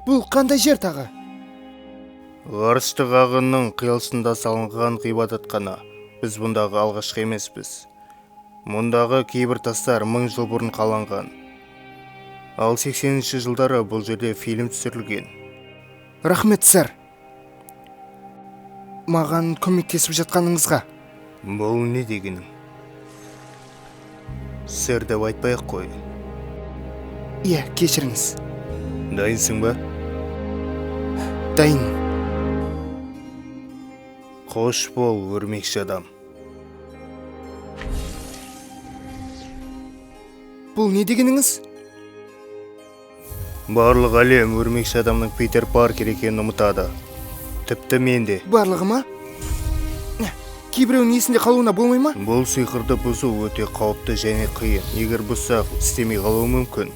Бұл қандай жер тағы? Ғарыштық ағынның қиылысында салынған ғибадатхана. Біз бұндағы алғашқы емеспіз. Мұндағы кейбір тастар 1000 жыл бұрын қаланған. Ал 80-ші жылдары бұл жерде фильм түсірілген. Рахмет, сэр. Маған көмектесіп жатқаныңызға. Бұл не дегенің? Сэр деп айтпай-ақ қой. Иә, кешіріңіз. Дайынсың ба? Дайынмын. Қош бол, өрмекші адам. Бұл не дегеніңіз? Барлық әлем өрмекші адамның Питер Паркер екенін ұмытады. Тіпті мен де. Барлығы ма? Кейбіреуінің есінде қалуына болмай ма? Бұл сиқырды бұзу өте қауіпті және қиын. Егер бұзсақ, істемей қалуы мүмкін.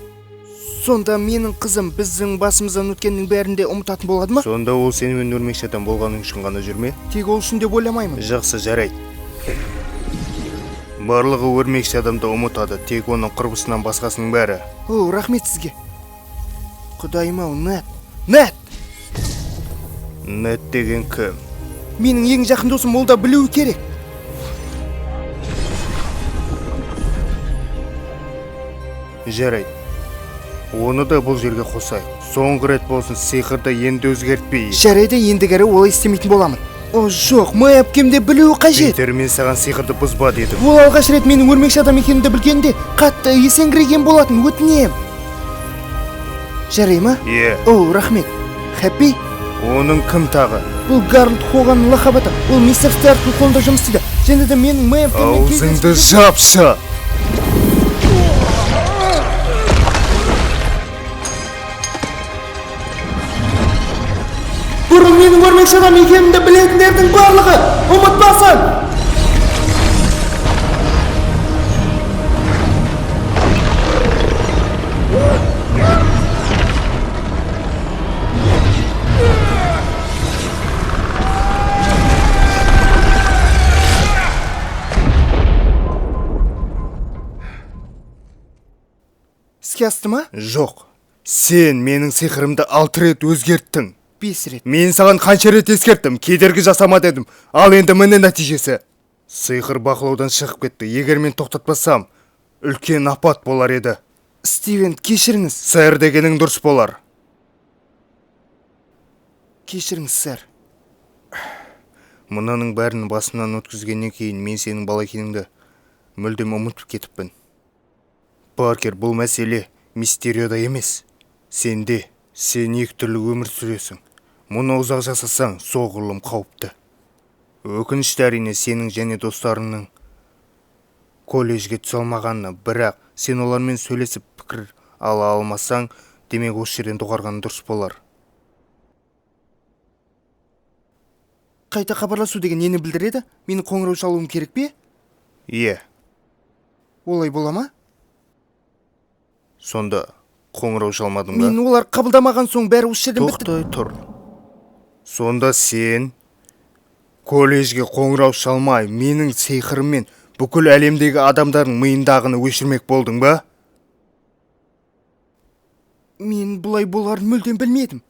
Сонда менің қызым біздің басымыздан өткеннің бәрін де ұмытатын болады ма? Сонда ол сенімен өрмекші адам болғаның үшін ғана жүрме? Тек ол үшін деп ойламаймын. Жақсы, жарайды. Барлығы өрмекші адамды ұмытады, тек оның құрбысынан басқасының бәрі. О, рахмет сізге. Құдайым-ау, Нед. Нед! Нед деген кім? Менің ең жақын досым, ол да білуі керек. Жарайды. Оны да бұл жерге қосайық. Соңғы рет болсын, сиқырды енді өзгертпей. Жарайды, ендігәрі олай істемейтін боламын. О, жоқ, Мэй әпкем де білуі қажет. Питер, мен саған сиқырды бұзба дедім. Ол алғаш рет менің өрмекші адам екенімді білгенде қатты есеңгіреген болатын, өтінем. Жарай ма? Иә. О, рахмет. Хэппи? Оның кім тағы? Бұл Гарольд Хоганның лақап аты. Ол мистер Старктың қолында жұмыс істейді. Және де менің Мэй әпкеммен Аузыңды жапшы! Бұрын менің өрмекші адам екенімді білетіндердің барлығы ұмытпасын! Іске асты ма? Жоқ. Сен менің сиқырымды 6 рет өзгерттің. 5 рет. Мен саған қанша рет ескерттім, кедергі жасама дедім. Ал енді міне нәтижесі. Сиқыр бақылаудан шығып кетті. Егер мен тоқтатпасам, үлкен апат болар еді. Стивен, кешіріңіз. Сэр дегенің дұрыс болар. Кешіріңіз, сэр. Мынаның бәрін басымнан өткізгеннен кейін мен сенің бала екеніңді мүлдем ұмытып кетіппін. Паркер, бұл мәселе Мистериода емес. Сенде, сен екі түрлі өмір сүресің. Мұны ұзақ жасасаң, соғұрлым қауіпті. Өкінішті әрине сенің және достарыңның колледжге түсе алмағанына, бірақ сен олармен сөйлесіп пікір ала алмасаң, демек осы жерден доғарғаның дұрыс болар. Қайта хабарласу деген нені білдіреді? Менің қоңырау шалуым керек пе? Иә. Олай бола ма? Сонда қоңырау шалмадың ба? Мен олар қабылдамаған соң бәрі осы жерден бітті. Тоқтай тұр. Сонда сен колледжге қоңырау шалмай, менің сиқырыммен бүкіл әлемдегі адамдардың миындағыны өшірмек болдың ба? Мен бұлай боларын мүлдем білмедім.